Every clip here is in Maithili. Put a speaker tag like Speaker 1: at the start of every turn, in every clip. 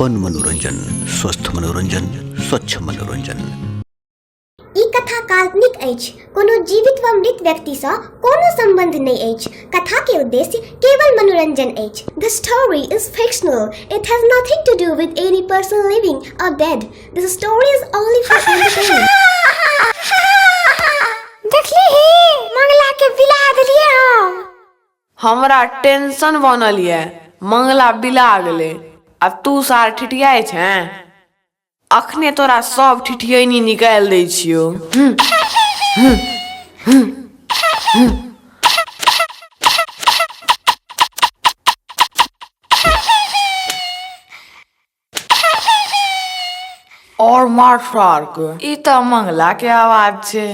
Speaker 1: अपन मनोरंजन, स्वस्थ मनोरंजन, स्वच्छ मनोरंजन।
Speaker 2: ई कथा काल्पनिक अछि। कोनो जीवित वा मृत व्यक्तिसँ कोनो सम्बन्ध नहि अछि। कथा के उद्देश्य केवल मनोरंजन अछि। The story is fictional. It has nothing to do with any person living or dead. This story is only for entertainment.
Speaker 3: देखली मंगला के बिला देलिए हम।
Speaker 4: हमरा टेंशन बनल ये, मंगला बिला गेलै आ तू सार ठिठियाइ छें। अखने तोरा सब ठिठियैनी निकालि दै छियौ। और मार सार के, ई तऽ मंगला के आवाज छै।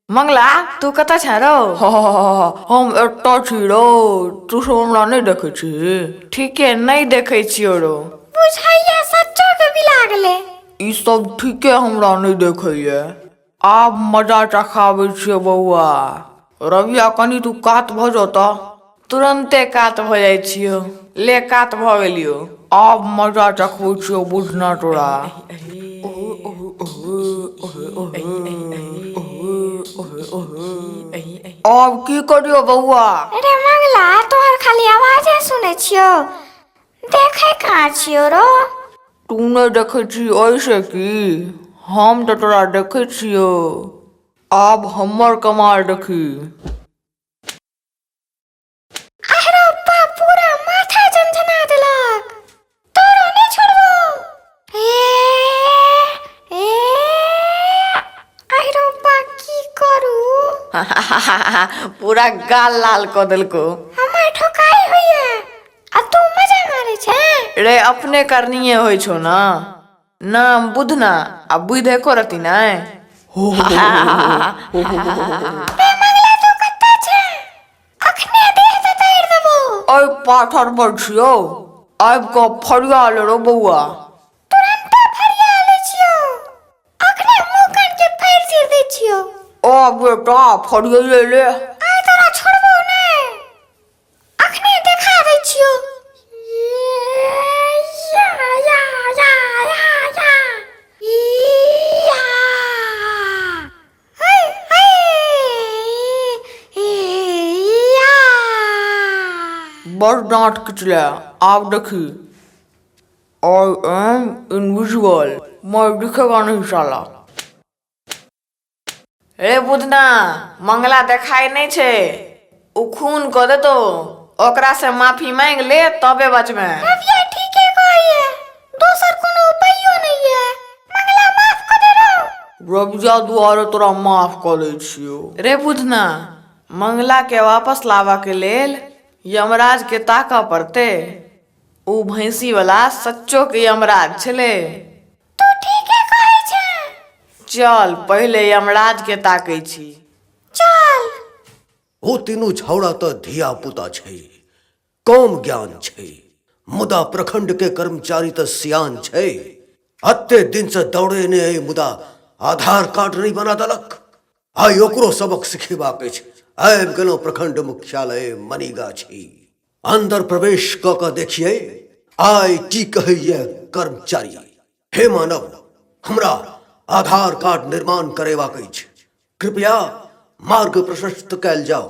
Speaker 4: मंगला, तू कतऽ छे रौ? हम एतऽ छी रौ, तू सब हमरा नहि देखै छी? ठीके नहि देखै छियौ रौ।
Speaker 3: बुझाइया सच्चो के बिला गेलै।
Speaker 4: ई सब ठीके हमरा नहि देखैया। आब मजा चखाबै छियौ बौआ। रविया, कनी तू कात भऽ जो तऽ। तुरन्ते कात भऽ जाइ छियौ। ले, कात भऽ गेलियौ। आब मजा चखबै छियौ बुझना तोरा। आब की करियौ बौआ?
Speaker 3: अरे मंगला, तोहर खाली आवाजे सुनै छियौ, देखै कहाँ छियौ रौ?
Speaker 4: तू नहि देखै छी ओहिसँ की, हम तऽ तोरा देखै छियौ। आब हमर कमाल देखी।
Speaker 3: अहरो बाप, पूरा माथा झनझना देलक। तोरो नहि छोड़बो। ए ए, अहरो बा, की करू?
Speaker 4: पूरा गाल लाल कऽ देलको।
Speaker 3: हमर ठोकाई होइए आ तू मजा मारै छै।
Speaker 4: रे, अपने करनीये होइ छौ ना। नाम बुधना आ बुधि एको रति नहि।
Speaker 3: बे मंगला, तू कतऽ छै? अखने देह तऽ तारि देबो।
Speaker 4: एहि पाथर पर छियौ, आबि कऽ फरिया ले रौ बौआ।
Speaker 3: तुरन्ते फरिया लै छियौ, अखने मुँह कान के फाड़ि चीर दै छियौ।
Speaker 4: आ बेटा, फरियाइए ले।
Speaker 3: आइ तोरा छोड़बो नहि, अखने देखा दै छियौ। या या या या या या, है है या।
Speaker 4: बड़ डाँट किचले, आब देखी। I am invisible, मैं दिखेगा नहीं साला। रे बुधना, मंगला देखाइ नहि छै, ओ खून कऽ देतौ। ओकरा से माफी मांगि ले, तबे बचबे।
Speaker 3: रविया ठीके कहैये, दोसर कोनो उपायो नहि ये। मंगला, माफ कऽ दे रौ।
Speaker 4: रविया दुआरे तोरा माफ कऽ दै छियौ। रे बुधना, मंगला के वापस लाबऽ के लेल यमराज के ताकऽ पड़तै। ओ भैंसी वाला सच्चो के यमराज छलै।
Speaker 3: तू ठीके कहै छें।
Speaker 4: चल, पहिले यमराज के ताकै छी।
Speaker 3: चल।
Speaker 1: ओ तीनू छौड़ा तऽ धिया पुता छै, कम ज्ञान छै, मुदा प्रखंड के कर्मचारी तऽ सियान छै। अते दिन से दौड़ेने अइ, मुदा आधार कार्ड नहि बना देलक। आइ ओकरो सबक सिखेबाक अछि। आबि गेलहुँ प्रखंड मुख्यालय मनीगाछी। अंदर प्रवेश कऽ कऽ देखियै आइ की कहैए कर्मचारी। हे मानव, हमरा आधार कार्ड निर्माण करेबाक अछि, कृपया मार्ग प्रशस्त कयल जाओ।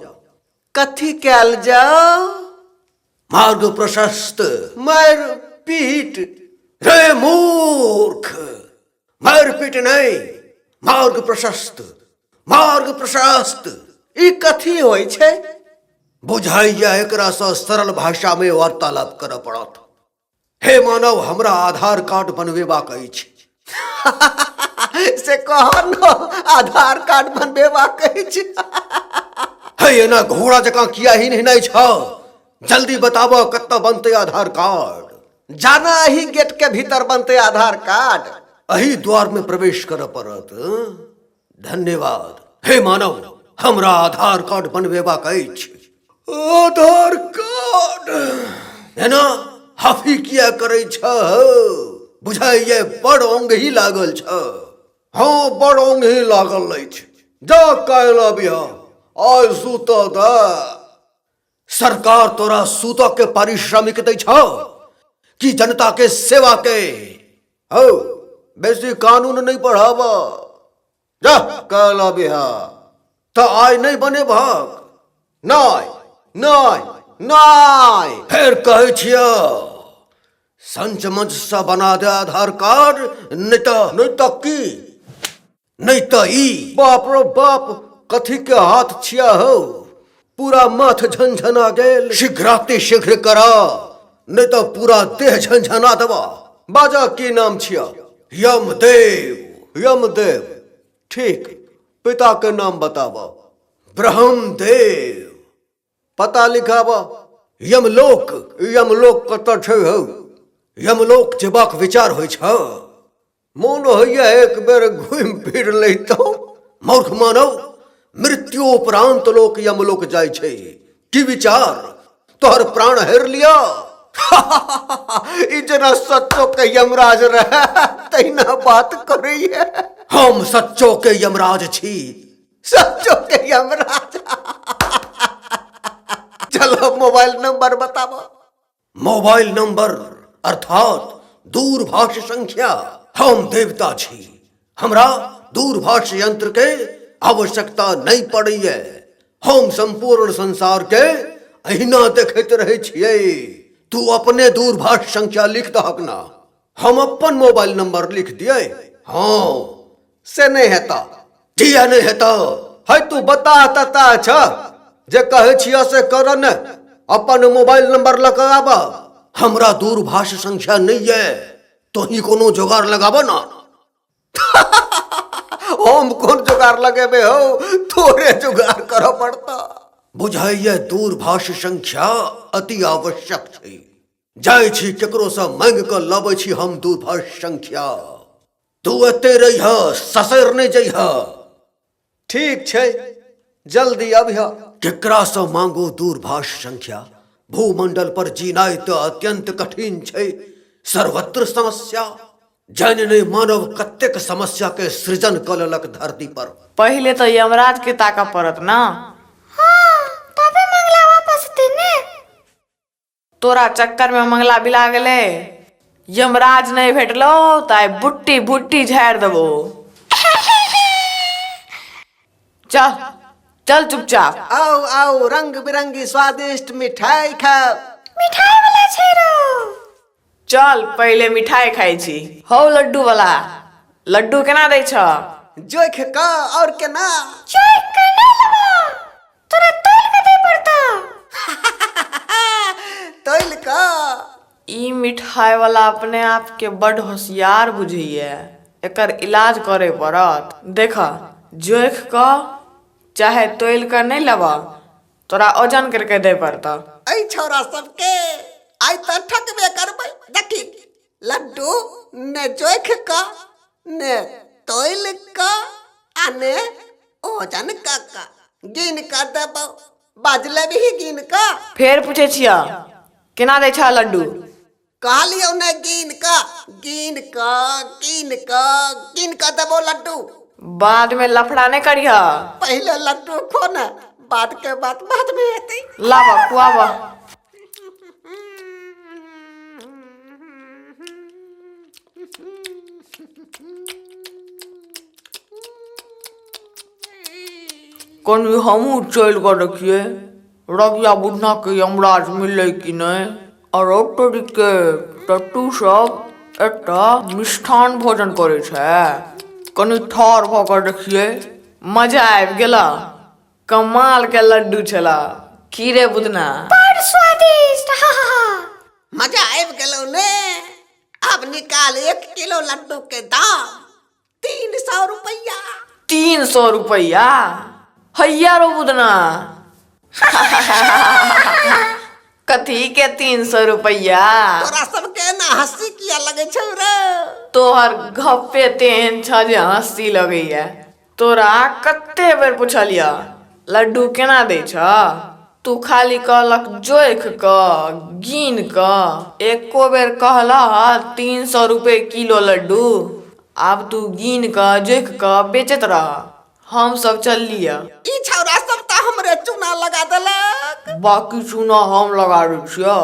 Speaker 5: कथी कयल जाओ?
Speaker 1: मार्ग प्रशस्त।
Speaker 5: मारि पीट?
Speaker 1: रे मूर्ख, मारि पीट नहि, मार्ग प्रशस्त, मार्ग प्रशस्त।
Speaker 5: ई कथी होइ छै?
Speaker 1: बुझाइया एकरा सँ सरल भाषा में वार्तालाप करऽ पड़त। हे मानव, हमरा आधार कार्ड बनवेबाक अछि।
Speaker 5: से कह न, आधार कार्ड बनबेबाक अछि।
Speaker 1: हे, एना घोड़ा जकाँ किया ही नहीं छ? जल्दी बताब, कतऽ बनतै आधार कार्ड?
Speaker 5: जाना, एही गेट के भीतर बनतै आधार कार्ड।
Speaker 1: एही द्वार में प्रवेश करऽ पड़त? धन्यवाद। हे मानव, हमरा आधार कार्ड बनवेबाक अछि। आधार कार्ड। एना हाफी किया करै छ? बुझाइए बड़ ओंगही लागल छ। हँ, बड़ ओंगही लागल अछि। जा, काल्हि अबिह, आइ सुत दे। सरकार तोरा सूतऽ के पारिश्रमिक दै छौ कि जनता के सेवा के? हौ, बेसी कानून नहि पढ़ाब, जा कल अबिहा। तऽ आइ नहि बनेबहक?
Speaker 5: नहि नहि नहि।
Speaker 1: फेर कहै छियह, संच मंचसँ बना दे आधार कार्ड, नहि तऽ।
Speaker 5: नहि तऽ की?
Speaker 1: नहि तऽ ई।
Speaker 5: बाप रो बाप, कथी के हाथ छिया हौ, पूरा माथ झनझना गेल।
Speaker 1: शीघ्राति शीघ्र करा, नहि तऽ पूरा देह झनझना देबा।
Speaker 5: बाजा, की नाम छिया?
Speaker 1: यमदेव।
Speaker 5: यमदेव, ठीक। पिता के नाम बताब।
Speaker 1: ब्रह्मदेव।
Speaker 5: पता लिखाब।
Speaker 1: यमलोक।
Speaker 5: यमलोक कतऽ छै हौ?
Speaker 1: यमलोक जेबाक विचार होइ छ?
Speaker 5: मोन होइया एक बेर घुमि फिर लैतहुँ।
Speaker 1: मूर्ख मानव, मृत्योपरांत लोक यमलोक जाइ छै। की विचार, तोहर प्राण हेर लिया?
Speaker 5: ई जेना सच्चो के यमराज रहे तहिना बात करैया।
Speaker 1: हम सच्चो के यमराज छी।
Speaker 5: सच्चो के यमराज। चलो, मोबाइल नंबर बताबो।
Speaker 1: मोबाइल नंबर अर्थात दूरभाष संख्या। हम देवता छी, हमरा दूरभाष यंत्र के आवश्यकता नहीं पड़ैए। हम संपूर्ण संसार के अहिना देखैत रहै छियै। तू अपने दूरभाष संख्या लिख दहक ना, हम अपन मोबाइल नंबर लिख दियै। हाँ।
Speaker 5: से नहीं हेता।
Speaker 1: किया नहीं हेता?
Speaker 5: है, तू बता तता छ, जे कहै छिय से कर ने, अपन मोबाइल नंबर लऽ कऽ आब।
Speaker 1: हमरा दूरभाष संख्या नहीं है, तोही कोनो जोगाड़ लगाब ना।
Speaker 5: हम कोन जुगाड़ लगेबे हौ, तोरे जुगाड़ करऽ पड़ता।
Speaker 1: बुझाइए दूरभाष संख्या अति आवश्यक छै। जाइ छी, केकरोसँ मांगि कऽ लबै छी हम दूरभाष संख्या। तू एते रहिह, ससैर नहि जइह।
Speaker 5: ठीक छै, जल्दी अबिह।
Speaker 1: केकरासँ मांगू दूरभाष संख्या? भूमंडल पर जीनाइ तऽ अत्यंत कठिन छै, सर्वत्र समस्या। जानि नहि मानव कतेक समस्या के सृजन कऽ लेलक धरती पर।
Speaker 4: पहिले तऽ यमराज के ताकऽ पड़त ना।
Speaker 3: हाँ, तबे मंगला वापस एतै ने।
Speaker 4: तोरा चक्कर में मंगला बिला गेलै। यमराज नहि भेटलो तऽ आइ बुट्टी भुट्टी झाड़ि देबो। चल चल, चुपचाप
Speaker 5: आउ आउ, रंग बिरंगी स्वादिष्ट मिठाई खाओ।
Speaker 3: मिठाई वाला छै रौ।
Speaker 4: चल, पहिले मिठाई खाइ छी। हौ लड्डू वाला, लड्डू केना दै छ?
Speaker 5: जोखि कऽ, और केना?
Speaker 3: चोइक के नहि लेबो, तोरा तोल के दै पड़तौ।
Speaker 5: तोलि कऽ।
Speaker 4: ई मिठाई वाला अपने आप के बड होशियार बुझैया, एकर इलाज करे पड़त। देख, जोखि कऽ चाहे तोलि कऽ नहि लेबह, तोरा ओजन करके दै पड़तौ।
Speaker 5: एहि छौड़ा सबके आइ तऽ ठकबे करबै। देखी, लड्डू ने जोखि कऽ, ने तोलि कऽ आ ने ओजन कऽ कऽ, गिन कऽ देबौ। बाज लेबही गिन कऽ?
Speaker 4: फेर पूछै छियह, केना दै छह लड्डू?
Speaker 5: कहलियौ ने, गिन कऽ, गिन कऽ, गिन कऽ, गिन कऽ देबौ लड्डू।
Speaker 4: बाद में लफड़ा नहि करिह।
Speaker 5: पहिले लड्डू खो ने, बाद के बात बाद में हेतै।
Speaker 4: लाबऽ, खुआबऽ। कनि हमहूँ चलि कऽ देखियै, रबिया बुढ़ना के यमराज मिललै कि नहि। अरे तोरीके, टट्टू सब एतऽ मिष्ठान भोजन करै छै। कनि ठाढ़ भऽ कऽ देखियै। मजा आबि गेल, कमाल के लड्डू छला। की रे बुधना?
Speaker 3: बड़ स्वादिष्ट, हा हा हा।
Speaker 5: मजा आबि गेलौ ने? आब निकाल 1 किलो लड्डू के दाम, 300 रुपैआ।
Speaker 4: 300 रुपैआ? हैया रो बुधना, कथी के 300 रुपैआ?
Speaker 5: तोरा सबके एना हँसी किया लगै छौ रे?
Speaker 4: तोहर गप्पे तेहन छ जे हँसी लगैया। तोरा कते बेर पुछलियह, लड्डू केना दै छ? तू खाली कहलक जोखि कऽ, गिन कऽ। एको बेर कहलह 300 रुपए किलो लड्डू? आब तू गिन कऽ जोखि कऽ बेचैत रह, हम सब चललिय।
Speaker 5: ई छौड़ा सब तऽ हमरे चूना लगा देलक।
Speaker 4: बाकी चूना हम लगा दै छियह।